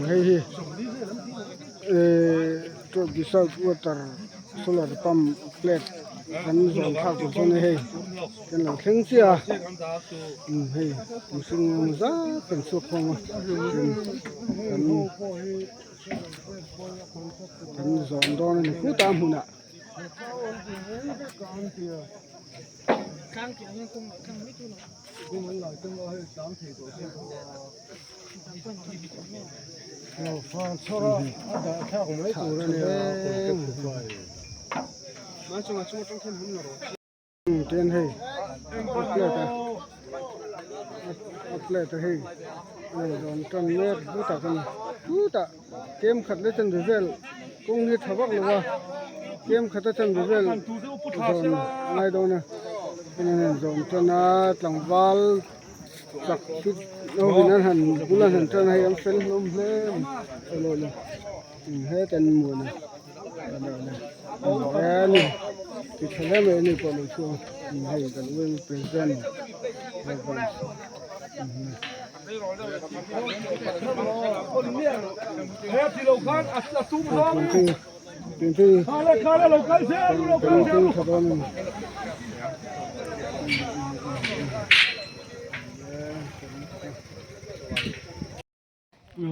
Hei hi ehh south water solar pump plate kan zawn thlak tur chu a ni hei kan lo thleng chiah a umm hei mihring emaw zat kan chhuak khawm a tin kan kan zawn dawn a ni khutah a hmunah. Ten hei a plate a a plate a hei a rawn tan mek hutah khan chutah kem khat leh chanve vel kawng hi a tha vak lo a kem khat a chanve vel zawn ngai dawn a zawn tan a tlangval chak chu ho in an han bul an han tan a hei an fel hlawm hle a ni heta an muan a.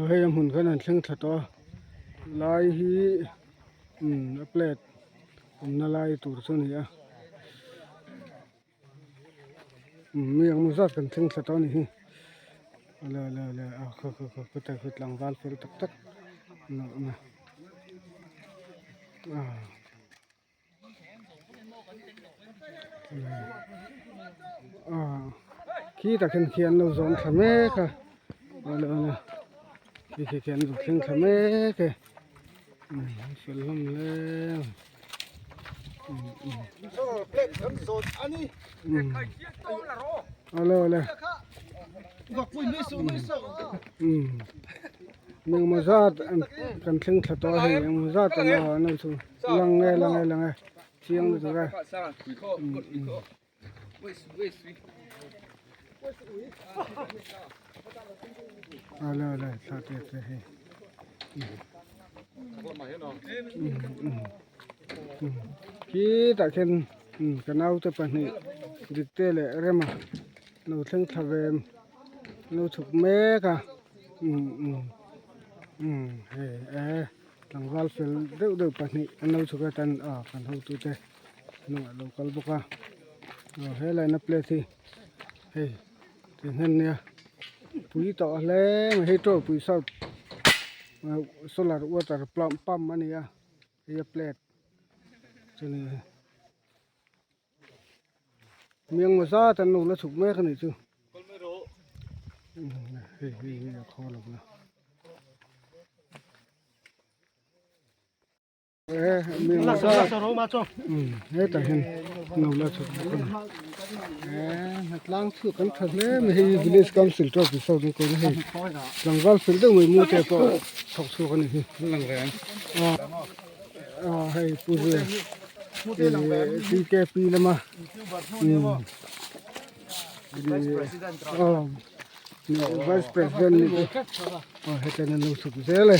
Hei a hmun khan an thleng thla tawh a lai hi a plate awmna lai tur chu a ni a mi engemaw zat kan thleng thla tawh a ni hi awle awle awle a khaw khaw khaw khawtlai khu tlangval fel tak tak an awm a ah. Khi tak hian khi an lo zawm thla mek a khi khi khi an lo thleng thla mek e fel hlawm hle awle awle engemaw zat kan thleng thla tawh a hei engemaw zat an lo chu. Lang e lang e lang e chiang lutuk e ale ale thla te te hei khitah khian ka naute pahnih Dikte leh Rema lo thleng thla ve lo chhuk mek a hei e. Tlangval fel deuh deuh pahnih an lo chhuk a tan a kan hotute hnungah lo kal bawk a aw he laina plate hi hei ti hnem nia pui tawh hle mai hei tawh pui south solar water pump a ni a hei a plate chuni miang zat an lo la chhuk mek a nih chu hei hei hi a khaw lo na e miang zat hetah hian an lo la chhuk bawk a ni e hnatlang chu kan tha hle mai hei village council te office ho chu hei tlangval fel deuh mai mu te pawh thawk chhuak a ni hi a hei pu zia TKP lama vice president ni te hetiang an lo chhuk zel e.